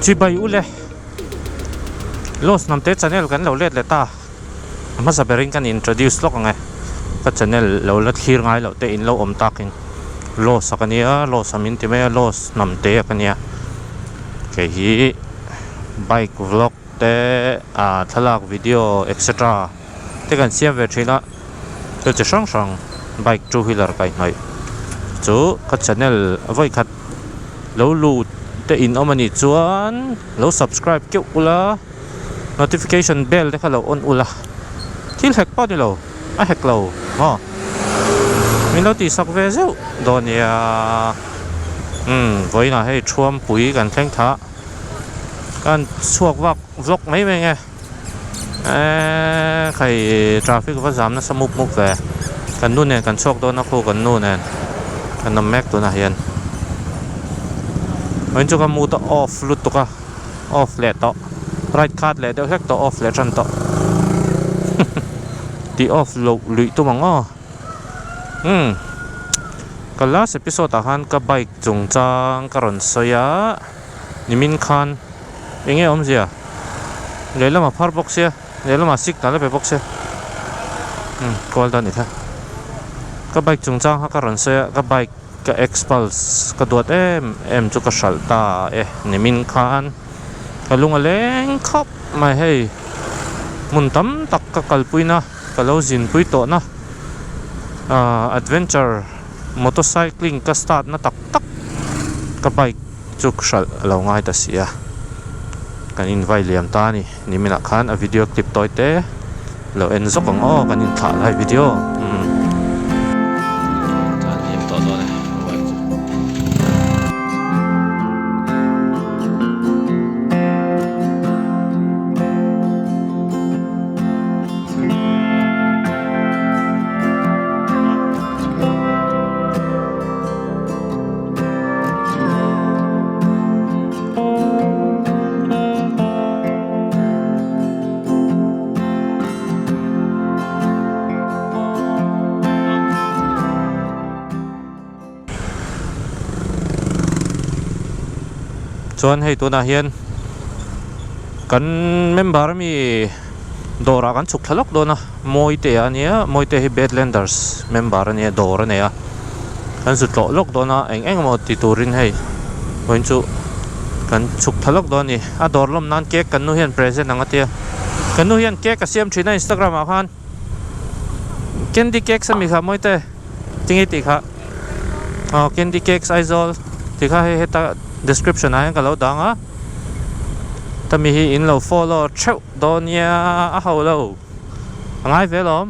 Chibai ule Lost Hnamte channel kan lo let leh ta a hmasa berin kan introduce lawk ang e ka channel lo la thlir ngai loh te in lo awm takin Lost a ka nia Lost a min ti mai a Lost Hnamte a ka nia kei hi bike vlog te ah thlalak video etc te kan siam ve thin a thil chi hrang hrang bike two wheeler kaihhnawih chu ka channel vawi khat lo lut te in awm anih chuan lo subscribe keuh ula notification bell te kha lo on ula thil hek pawh ni lo a hek lo maw min lo tih sak ve zeuh dawn nia umm vawiinah hei thuampui kan thleng thah. Kan chhuak vak vlog mai mai nge eeee khai traffic va zam nasa mup mup ve kan nu nen kan chhuak dawn a khu kan nu nen kan awm mek tunah hian vawiin chu ka mood a off lutuk a off leh tawh right khat leh deuh hlek tawh off leh tan tawh tih off loh luih tum ang aw umm ka last episode ah khan ka bike chungchang ka rawn sawi a. Nimin khan eng nge awmzia lehlam a phar bawk sia lehlam ah signal a pe bawk sia umm kual dawn ni kha ka bike chungchang kha ka rawn sawi a ka bike ka xpulse ka duat em em chu ka hralh ta e nimin khan ka lung a leng khawp mai hei hmun tam tak ka kalpui na ka lo zinpui tawh na ahh adventure motorcycling ka start na tak tak ka bike chu hralh a lo ngai ta si a kan invai liam ta a ni niminah khan a video clip tawi te lo en zawk ang aw kan inthlah lai video umm. Chuan hei tunah hian kan member ami dawrah kan chhuk thla lawk dawn a Mawitea a nia Mawitea hi Badlanders member a nia dawr a nei a. Kan zu tlawh lawk dawn a eng eng emaw ti turin hei vawiin chu kan chhuk tha lawk dawn a ni a dawr lawm nan cake kan nu hian present ang a tia kan nu hian cake a siam thin a instagram ah khan candy cakes a mi kha mawi te tinge tih kha aw candy cakes Aizawl tih kha hei heta description ah hian ka lo dang a tami hi in lo follow theuh dawn nia a ho lo a ngai ve alawm.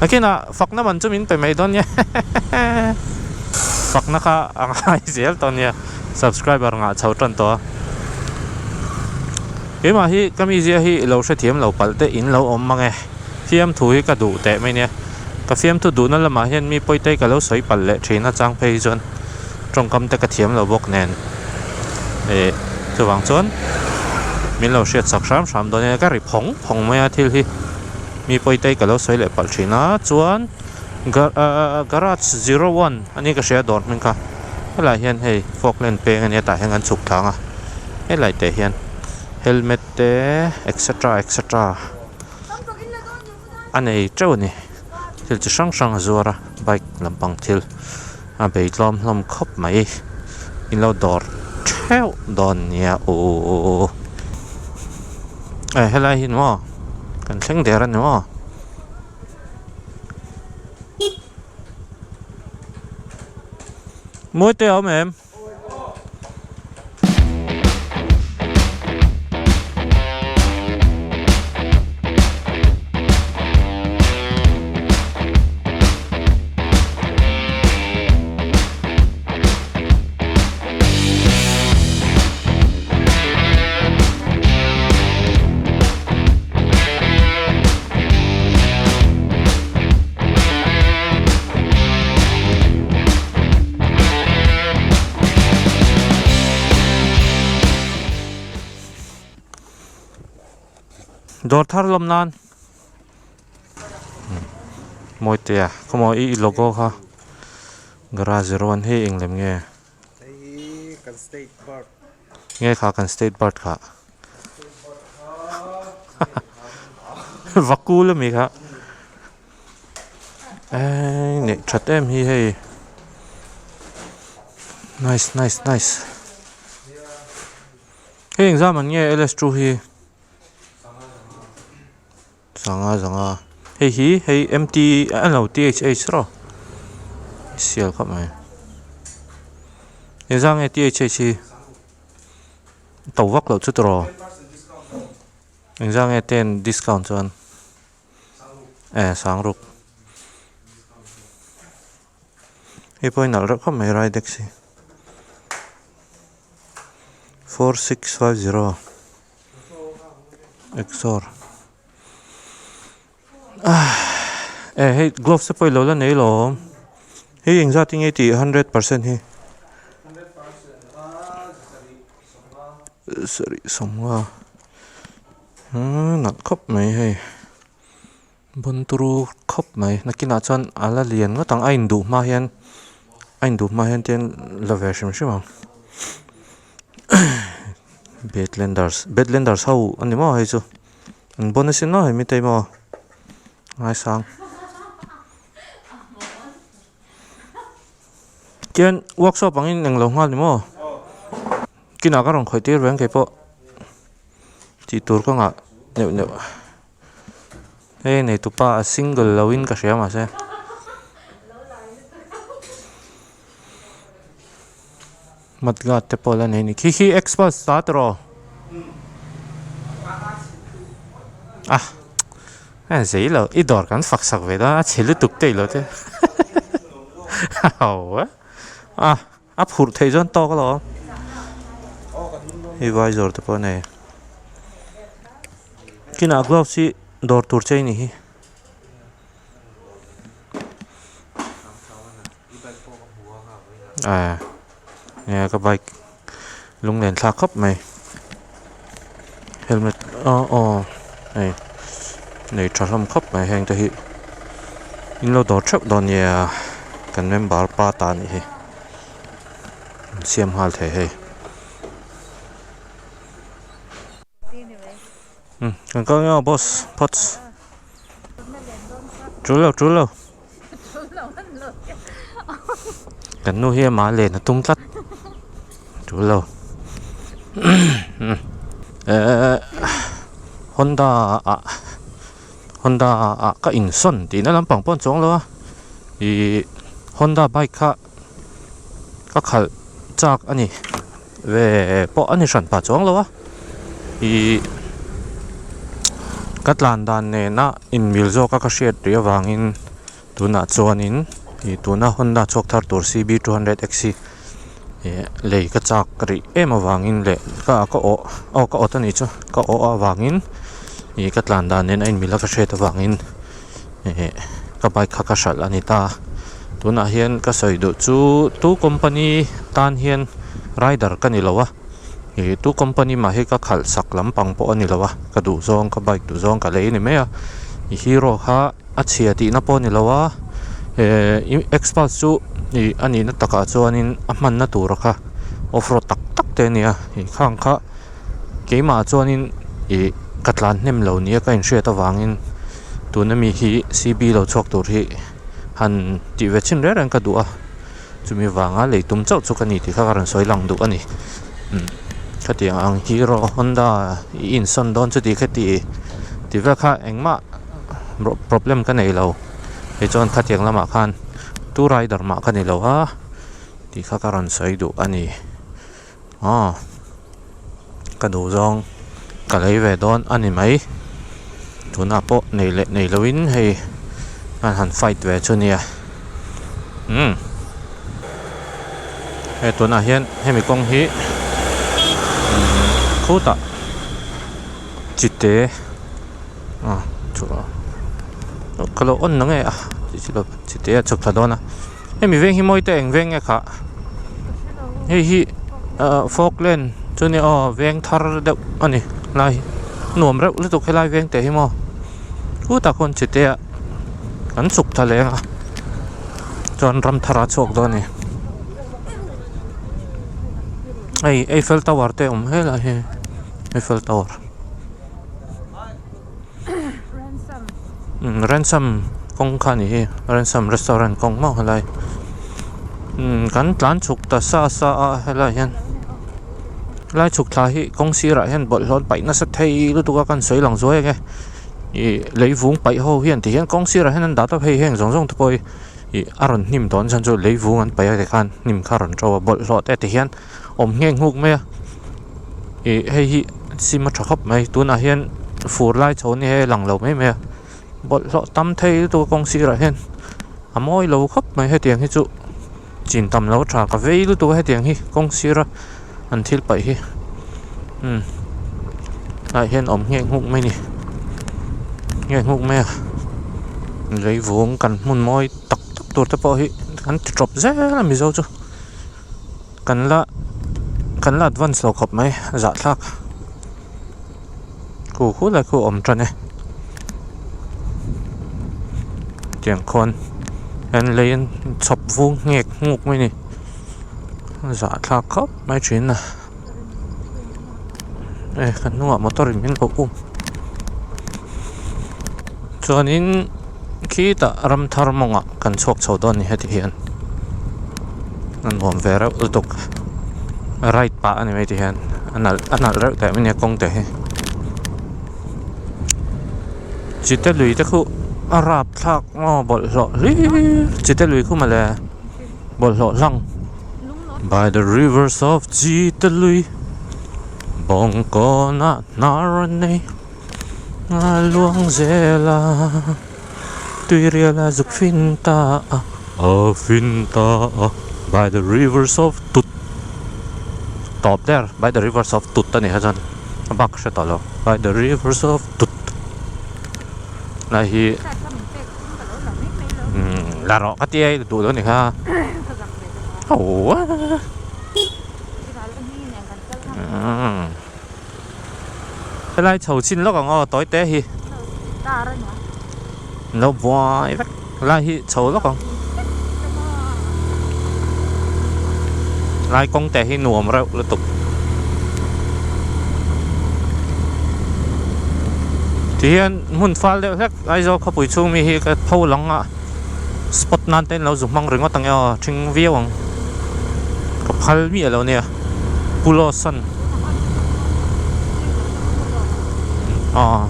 Nakinah fakna man chu min pe mai dawn nia Fakna kha a ngai zel tawh nia subscriber ngah chho tan tawh a Keimah hi ka mizia hi lo hrethiam lo palh te in lo awm mang e fiamthu hi ka duh teh mai nia ka fiamthu duhna lamah hian mi pawi te ka lo sawi palh leh thin a chang phei hi chuan tawngkam te ka thiam lo bawk nen ih chuvang chuan min lo hriat sak hram hram dawn nia ka ri phawng phawng mai a thil hi. Mi pawite ka lo sawi leh palh thin a chuan garage 01 a ni ka hria dawr hming kha helaiah hian hei falkland peng a nia tah hian kan chhuk thlang a helai teh hian helmet te etc etc a nei teuh a ni thil chi hrang hrang a zuar a bike lampang thil a bei tlawm hlawm khawp mai in lo dawr theuh dawn nia uhh helai hi ni maw. Kan thleng der a ni maw? Mawi te a awm em? Dawr thar lawm nan Mawitea khawmaw i logo kha garage rawn hei eng lem nge. Hei hi kan state bird. Nge kha kan state bird kha Vakul ami kha eee neih that em hi hei nice nice nice hei engzam an nge ls two hi Sanga zanga hei hi hei mt a lo th rawh sial khawp mai engzah nge th hi to vak loh chu tawh engzah nge ten discount chuan eh sangruk hei pawh hi nalh reuh khawp mai ridex hi 4650. Exor eh hei gloves te pawh ilo la nei lo hei engzat in nge tih 100% hi sarih sawmnga nalh khawp mai hei bon turu khawp mai nakinah chuan a la lian ngawt ang a induh hma hian a induh hma hian te la ve hrim hrim ang. Bedlanders Bedlanders ho a ni maw hei chu an bawn asin maw hemi te hi maw ngaisang chuan workshop angin englo nghal ni maw kinah ka rawn khawih tir ve ang keipawh tih tur ka ngah neuh neuh hei neitupa a single lo in ka hria mahse. Mudguard te pawh la nei a ni khi khi express ta tawh rawh a a zei lo i dawr kan fak sak ve dawn a chhe lutuk te ilo te ho a a a phurh theih chuan tawk alawm hei vai zawr te pawh a nei kinah gloves hi dawr tur che a ni hi. Aaa nia ka bike lunglen thlak khawp mai helmet aw aw hei nei tha hlawm khawp mai heng te hi in lo dawr theuh dawn nia kan member pa ta anih hi an siam nghal thei hei umm kan kal nge aw boss phawts tul lo tul lo. Kan nu hi amah len a tum tlat tul lo ehh Honda ah Honda ah ka insawn tihna lampang pawh an chuang lo a ih Honda bike kha ka khalh chak a ni ve pawh a ni hran pah chuang lo a ih ka tlan dan nena inmil zawka ka hriat rih avangin tunah chuanin ih tuna Honda chhuak thar tur C B 200 X hi ih lei ka chak rih em avangin leh ka ka awh aw ka awt a nih chu ka awh avangin ih ka tlan dan nen a inmil a ka hriat avangin ih ka bike kha ka hralh a ni ta tunah hian ka sawi duh chu tu company tan hian rider ka ni lo a ih tu company mah hi ka khalh sak lampang pawh a ni lo a ka duh zawng ka bike duh zawng ka lei a ni mai a ih hero kha a chhia tihna pawh a ni lo a eh xpulse chu ih a nihna takah chuanin a hmanna tur kha off road tak tak te a ni a ih khang kha keimah chuanin ih ka tlan hnem lo nia ka inhriat avangin. Tuna mi hi C_B lo chhuak tur hi han tih ve chhin reng reng ka duh a chumi vanga lei tum chauh chu ka ni tih kha ka rawn sawi lang duh a ni umm khatiang ang hero honda i insawn dawn chuti khati tih vel kha engmah problem ka nei lo kei chuan khatiang lamah khan two rider mah ka ni lo a tih kha ka rawn sawi duh a ni aw ka duh zawng ka lei ve dawn a ni mai tunah pawh nei leh nei loin hei an han fight ve chu nia umm hei tunah hian hemi kawng hi umm khutah chite ah chu ka lo on na nge a chite a chhuk thla dawn a. Hemi veng hi mawi te eng veng nge khah hei hi ahh falkland chu nia aw veng thar deuh a ni lai nuam reuh lutuk helai veng teh hi maw khutah khawn chite ah an chhuk thla leng a chuan ram thar a chhuak dawn a ni. Hei Eiffel Tower te awm helai hi Eiffel Tower umm Ransom kawng kha a ni hi Ransom restaurant kawng maw helai umm kan tlan chhuk ta sa sa a helai hian helai chhuk thla hi kawng sirah hian bawlhhlawh an paih nasa thei lutuk a kan sawi lang zuai ang e ih lei vung paih ho hian ti hian kawng sirah hian an dah tawp hei heng zawng zawng te pawh hi ih a rawn hnim dawn chhan chu lei vung an paih a tikhan hnim kha a rawn to a bawlhhlawh te ti hian awm nghek nghuk mai a ih hei hi sim a tha khawp mai tunah hian fur lai chho ni hi a lang lo mai mai a bawlhhlawh tam thei lutuk a kawng sirah hian a mawi lo khawp mai hetiang hi chu chin tam lo tha ka vei lutuk a hetiang hi kawng sira an thil paih hi umm tah hian awm nghek nghuk mai a ni nghek nghuk mai a lei vung kan hmun mawi tak tak tur te pawh hi an ti tawp zel a mizo chu kan la kan la advance lo khawp mai zahthlak khu khu lai khu awm tan e tiang khawn an lei an chhawp vung nghek nghuk mai a ni. Zahthlak khawp mai thin a e kan hnungah motor in min lo um chuanin khitah ram thar mawngah kan chhuak chho dawn a ni heti hian a nuam ve reuh lutuk ride pah a ni mai ti hian a nalh a nalh reuh teh mai nia kawng te hi chite lui te khu a rapthlak maw bawlhhlawh hlir chite lui khu mawle. Bawlhhlawh hlang By the rivers of Chitalui Bawngkawnah hnar a nei A luang zel a Tuirial a zuk fin ta a A fin ta a By the rivers of Tut Tawp der By the rivers of Tut a ni kha chuan a bak ka hre tawh lo By the rivers of Tut Lai hi Umm la rawh ka tia i duh lo ni kha umm helai chho chin lawk ang aw tawi te hi lo buai vek helai hi chho lawk ang lai kawng te hi nuam reuh lutuk tihian hmun fal deuh hlek. Aizawl khawpui chhung mi hi ka pho lang a spot nan te in lo zu hmang ringawt ang e aw thing viau ang ka phal miah lo nia Pulosan aw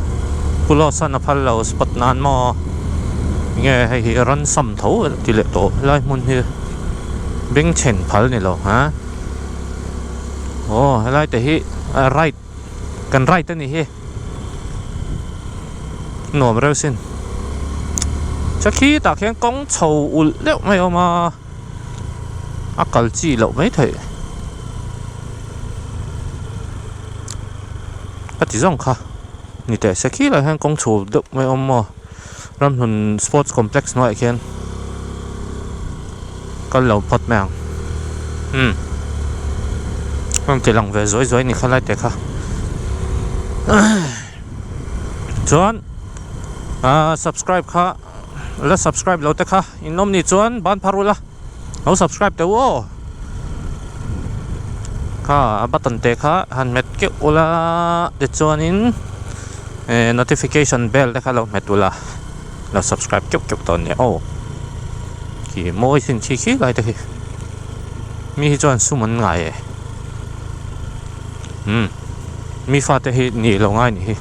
Pulosan a phal lo spot nan maw nge hei hi ransom tho ti leh tawh helai hmun hi bengchheng phal ni lo ha aw helai te hi right. Kan right a nih hi nuam reuh sin cha khitah khian kawng chho ulh deuh mai a awm a a kal chi loh mai theih ka ti zawng kha ni teh se khilaiah hian kawng chho deuh mai a awm maw ramhlun sports complex hnuaiah khian kal lo phawt mai ang umm rawn ti lang ve zuai zuai a ni kha lai te kha chuan ahh subscribe kha la subscribe lo te kha in awm ni chuan ban phar ula lo subscribe teh u aw kha a button te kha han hmet keuh ula tichuanin eh notification bell te kha lo hmet ula lo subscribe keuh keuh tawh ania aw khi mawi sin khi khi lai te khi mi hi chuan sum an ngai e umm mi fate hi nih lo ngai nih hi.